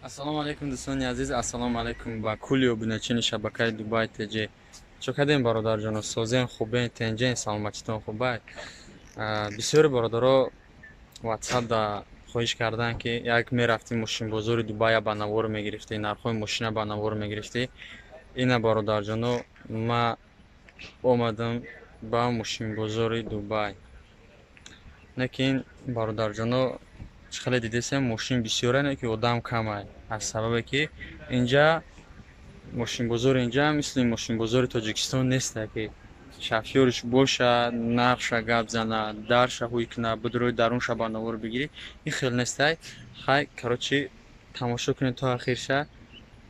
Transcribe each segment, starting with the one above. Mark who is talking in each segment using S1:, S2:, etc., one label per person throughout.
S1: Ассалому алайкум дӯстони азиз, ассалому алайкум ба кулли обуначини шабакаи Дубай ТЖ. Чо кардем бародарҷоно, созем, хубен, тенҷен, саломатитон хубай. Бисёри бародаро WhatsApp да хоҳиш карданд, ки як мерафтӣ мошинбозори Дубая ба навор мегирифтӣ, нархҳои мошина ба навор мегирифтӣ. Ина бародарҷоно, ма омадам ба мошинбозори Дубай. Лекин бародарҷоно, чӣ хеле дидесем, мошин бисёре, не ки одам камай. Аз сабабе ки инҷа мошинбозор инҷа мисли мошинбозори Тоҷикистон нест, ки шофёриш боша, нархша гап зана, дарша ҳуй куна, бидрои дарунша ба навор бигирӣ. Ин хел нестай. Хай, короче, тамошо кунед то ахирша.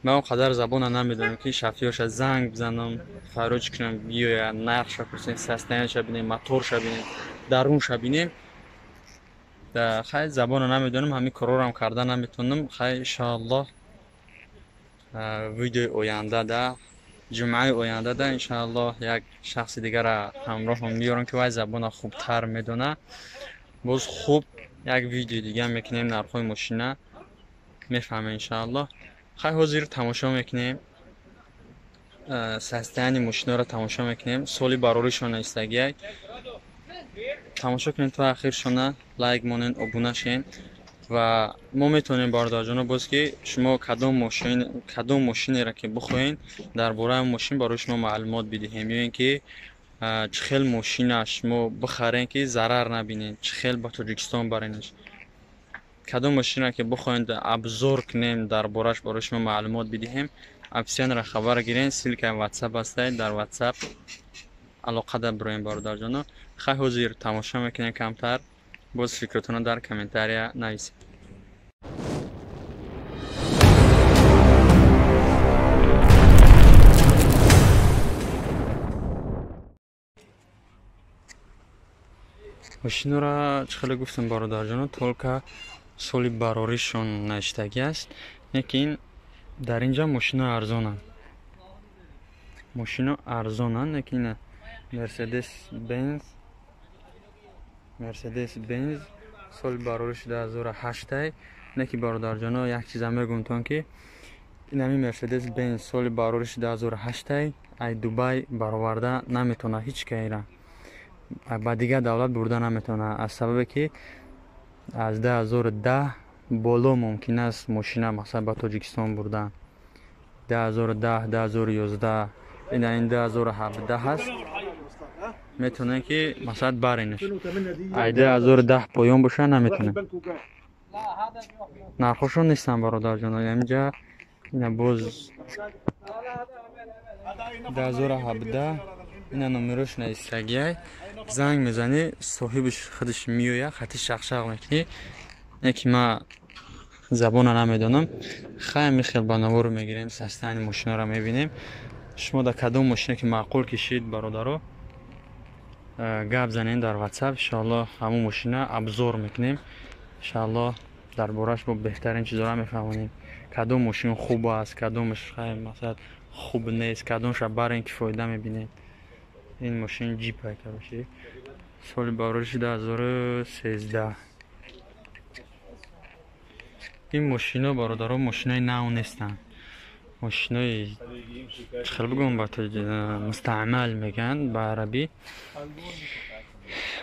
S1: Ман он қадар забона намедонам, ки шофёрша занг бизанам, фарёд кунам, биёя, нархша пурсем, состояниеша бинем, моторша бинем, дарунша бинем. Хай, забона намедонам, ҳамин корорам карда наметонам. Хай, иншааллоҳ, видеои ояндада, ҷумъаи ояндада, иншааллоҳ, як шахси дигара ҳамроҳам меёрам, ки вай забона хубтар медона. Боз хуб як видеои дига мекунем, нархҳои мошина мефаҳмем, иншааллоҳ. Хай, ҳозир тамошо мекунем, состояние мошинаро тамошо мекунем, соли бароришона истагиай. Тамошо кунед то ахиршона, лайк монед, обуна шен. Ва мо метавонем, бародарҷоно, боз ки шумо кадом мошинеро ки бихоҳед, дар бораи мошин барои шумо маълумот бидиҳем, ё ин ки чӣ хел мошина шумо бихарен, ки зарар набинед, чӣ хел ба Тоҷикистон баренаш. Кадом мошинро ки бихоҳед обзор кунем, дар бораш барои шумо маълумот бидиҳем, опсионро хабар гирен, ссылкаи WhatsApp ҳастед, дар WhatsApp алоқада бироем, бародарҷоно. Хай, ҳозир тамошо мекунем камтар, боз фикротонро дар комментария нависед. Мошинора чӣ хеле гуфтам, бародарҷоно, только соли бароришон навиштагӣ аст, лекин дар инҷа мошино арзонанд. Мошино арзонанд, лекин Мерседес Бенз, Мерседес Бенз соли барориш 2008. Неки бародарҷоно, як чиза мегӯмтон, ки инами Мерседес Бенз соли барориш 2008 ай Дубай бароварда наметавона, ҳеҷ кайра ба дигар давлат бурда наметавона, аз сабабе ки аз 2010 боло мумкин аст мошина мақсад ба Тоҷикистон бурдан. 2010, 2011, ина ин 2017 ҳаст, метавонем ки масалан баренаш. Ай 2010 поён боша наметавонем. Нархошон нестанд, бародарҷоно. Инҷа ина боз 2017, ина номерош наистагиай. Занг мезанӣ, соҳибиш худаш меояд, хати шақшақ мекунӣ. Не ки ман забона намедонам. Хай, михел ба наворо мегирем, состояние мошинаро мебинем. Шумо дар кадом мошина ки маъқул кишид, бародаро, гап занем дар WhatsApp, иншааллоҳ ҳамон мошина обзор мекунем. Иншааллоҳ дар бораш бо беҳтарин чизҳоро мефаҳмонем. Кадом мошин хуб аст, кадомаш хай масалан хуб нест, кадомша барен ки фоида мебинем. Ин мошин ҷип ай, короче, соли барориши 2013. Ин мошино, бародаро, мошинои нав нестанд. Мошинои чӣ хел бигӯям, ба мустаъмал мегӯянд ба арабӣ.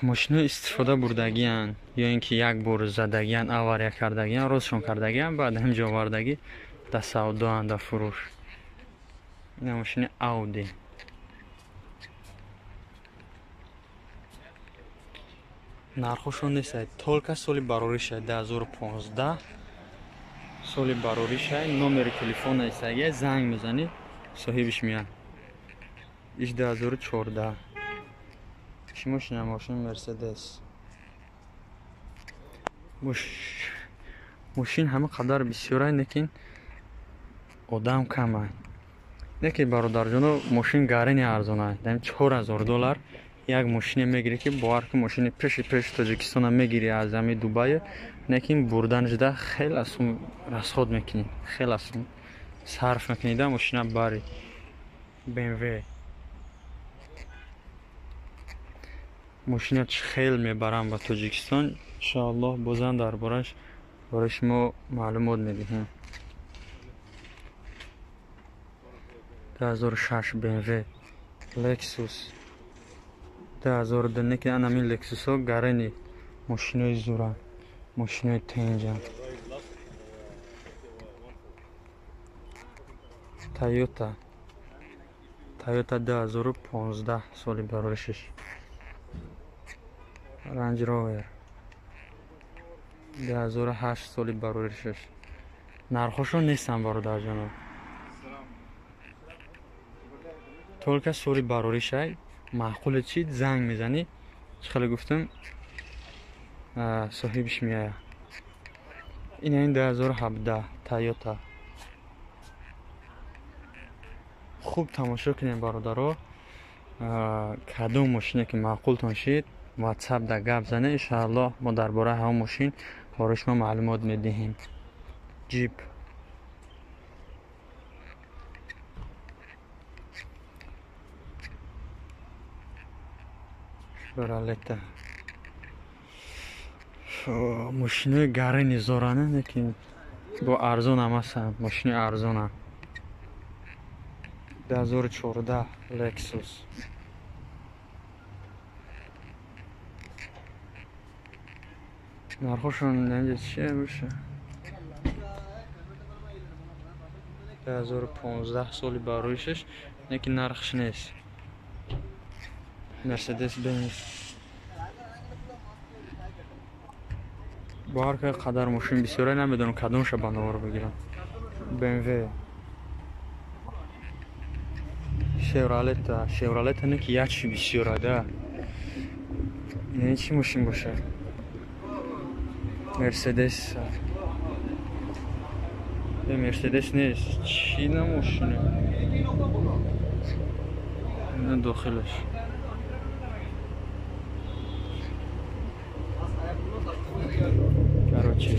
S1: Мошинои истифода бурдагиянд, ё ин ки як бор задагиянд, авария кардагиянд, ростшон кардагиянд, баъд ҳаминҷо овардагӣ дар савдоанд, дар фурӯш. Ина мошини Ауди. Нархошон нестад, только соли бароришай 2015 соли бароришай, номери телефона истагия, занг мезанӣ, соҳибиш меяд. Иш 2014. Чӣ мошина? Мошин Мерседес. Мошин ҳама қадар бисёрай, лекин одам камай. Лекин бародарҷоно, мошин гарини арзонай. Дам $4000 як мошине мегирӣ, ки бовар кун, мошини пеши пеши Тоҷикистона мегирӣ аз ҳами Дубай, лекин бурданашда хеле сум расход мекунӣ, хеле сум сарф мекунӣ да мошина бари. BMW мошина чӣ хел мебарам ба Тоҷикистон, иншоаллоҳ бозам дар бораш барои шумо маълумот медиҳем. 2006 BMW Lexus 2002 неки анамин Lexus-ҳо гарени мошинои зура, мошинои тенҷа. Toyota Toyota 2015 соли бароришиш. Range Rover 2008 соли бароришиш. Нархошон нестан бародарҷоно. Только соли бароришай маъқуле чи занг мезанӣ, чӣ хеле гуфтам соҳибиш меояд. Ина ин 2017 Toyota. Хуб тамошо кунем бародаро. Кадом мошине ки маъқултон шид, WhatsApp да гап зане, иншааллоҳ мо дар бораи ҳамон мошин барои шумо маълумот медиҳем. Ҷип Chevrolet. Мошинои гарени зоране, лекин бо арзон ҳам ҳастанд, мошини арзонам. 2014 Lexus. Нархошон инҷа чие боша? 2015 соли бароишаш, лекин нархш нест. Mercedes Benz. Бо ҳар қадар мошин бисёре намедонам кадомша ба навор бигирам. BMW Chevrolet, Chevrolet не ки як чи бисёра да. Ин чи мошин бошад? Mercedes. Mercedes нест. Чи на мошине? На дохилаш. Короче,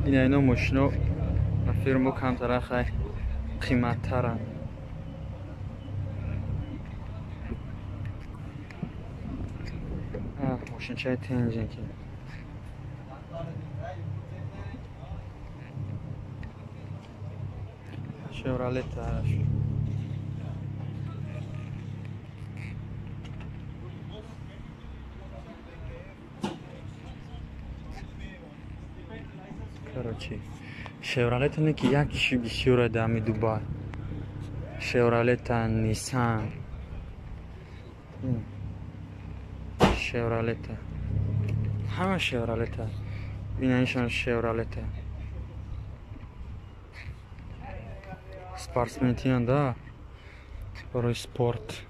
S1: ина ино мошино ба фирмо камтара хай қиматтаранд. Мошинчаи тенҷен ки. Chevrolet. Короче, Chevrolet не ки як чи бисёре дами Дубай. Chevrolet, Nissan. Chevrolet. Ҳама Chevrolet. Инаишон Chevrolet. Спортсментиян да, барои спорт.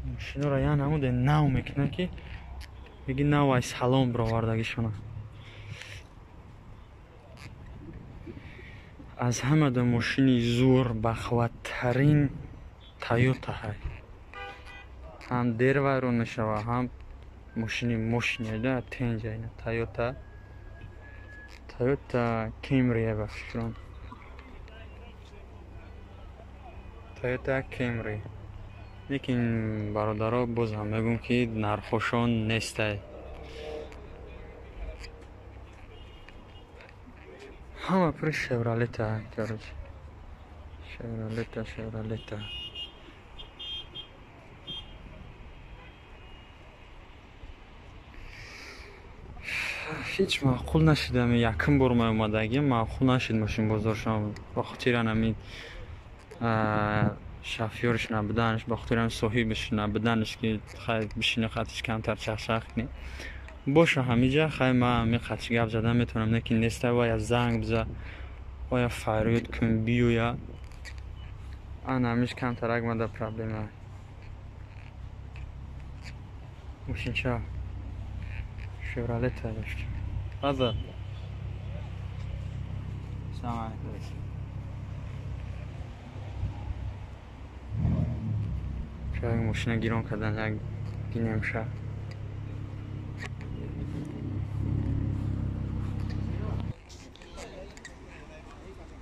S1: Мошиноро я намуде нав мекунад ки меги нав ай салон бировардагишона. Аз ҳамада мошини зур бахваттарин Toyota ҳай. Ҳам дер вайрон мешава, ҳам мошини мошине да тенҷа ина Toyota. Toyota Camry ба фикрам. Toyota Camry. Лекин бародаро боз ҳам мегӯм ки нархошон нестай. Ҳама пури Chevrolet, короче. Chevrolet, Chevrolet. Ҳеҷ маъқул нашид, ами якум бор ма омадагим, маъқул нашид мошин бозоршон, ба хотири ами шофёрш набуданаш, ба хотири ами соҳибаш набуданаш ки хай бишини қатиш камтар чахчах кунӣ. Боша ҳамиҷа хай ма ами қатиш гап задан метавонам, не ки неста вая занг биза, вая фарёд кун биёя. Ана ҳамиш камтарак мада проблема. Мошинча Chevrolet дошт. Тфаддал. Салом алейкум. Шояд мошина гирон кардан як бинем ша.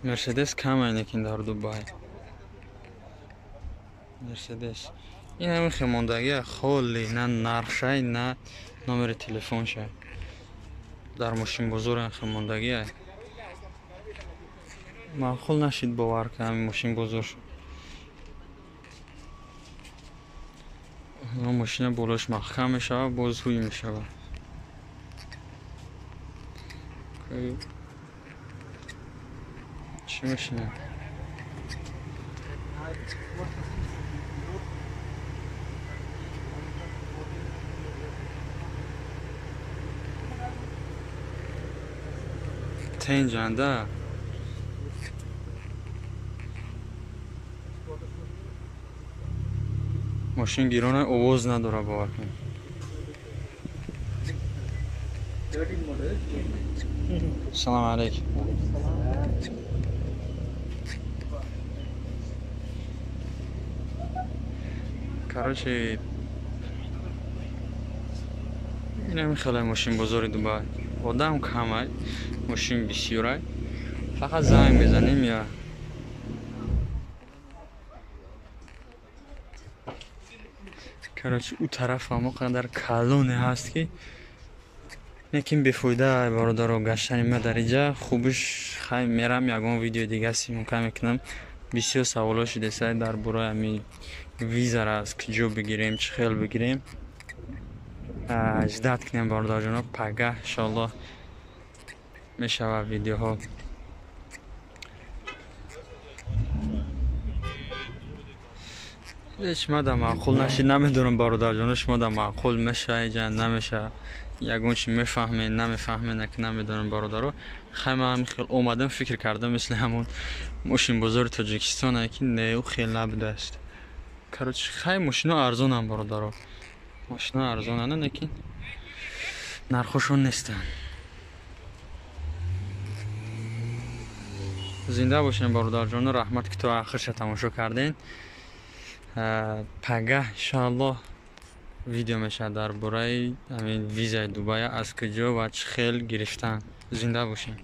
S1: Мерседес кам лекин дар Дубай. Мерседес. Ин ҳамин хемондагия холи, на нархшай, на номери телефоншай. Дар мошинбозор хел мондагӣ маъқул нашид, бовар ки ҳамин мошинбозор мошина болош маҳкам мешавад, боз ҳуй мешавад. Чӣ мошина? Тенҷанда мошин гирона, овоз надора, бовар кун. Салом алейкум. Короче, инами хеле мошинбозори Дубай, одам камай, мошин бисёрай. Фақат занг мезанем я короче, ӯ тараф ҳамо қадар калоне ҳаст, ки лекин бефоида, бародаро, гаштани ма дар иҷа. Хубиш, хай, мерам, ягон видеои дига съёмка мекунам. Бисёр саволо шудесай дар бораи ҳами визара, аз куҷо бигирем, чӣ хел бигирем. Ждать кунем, бародарҷоно, пагаҳ иншоаллоҳ мешавад видеоҳо. Шумо да маъқул нашид, намедонам, бародарҷоно, шумо да маъқул меша иҷа, намеша, ягон чи мефаҳмед, намефаҳмед, ки намедонам, бародаро. Хай, ман ҳамин хел омадам, фикр кардам, мисли ҳамон мошинбозори Тоҷикистон, ки не, ӯ хел набудааст. Короче, хай, мошино арзонам, бародаро, мошино арзонанд, лекин нархошон нестанд. Зинда бошем, бародарҷоно, раҳмат, ки то ахирша тамошо кардем. Пагаҳ иншоаллоҳ видео мешавад дар бораи ҳамин визаи Дубая, аз куҷо ва чӣ хел гирифтан. Зинда бошем.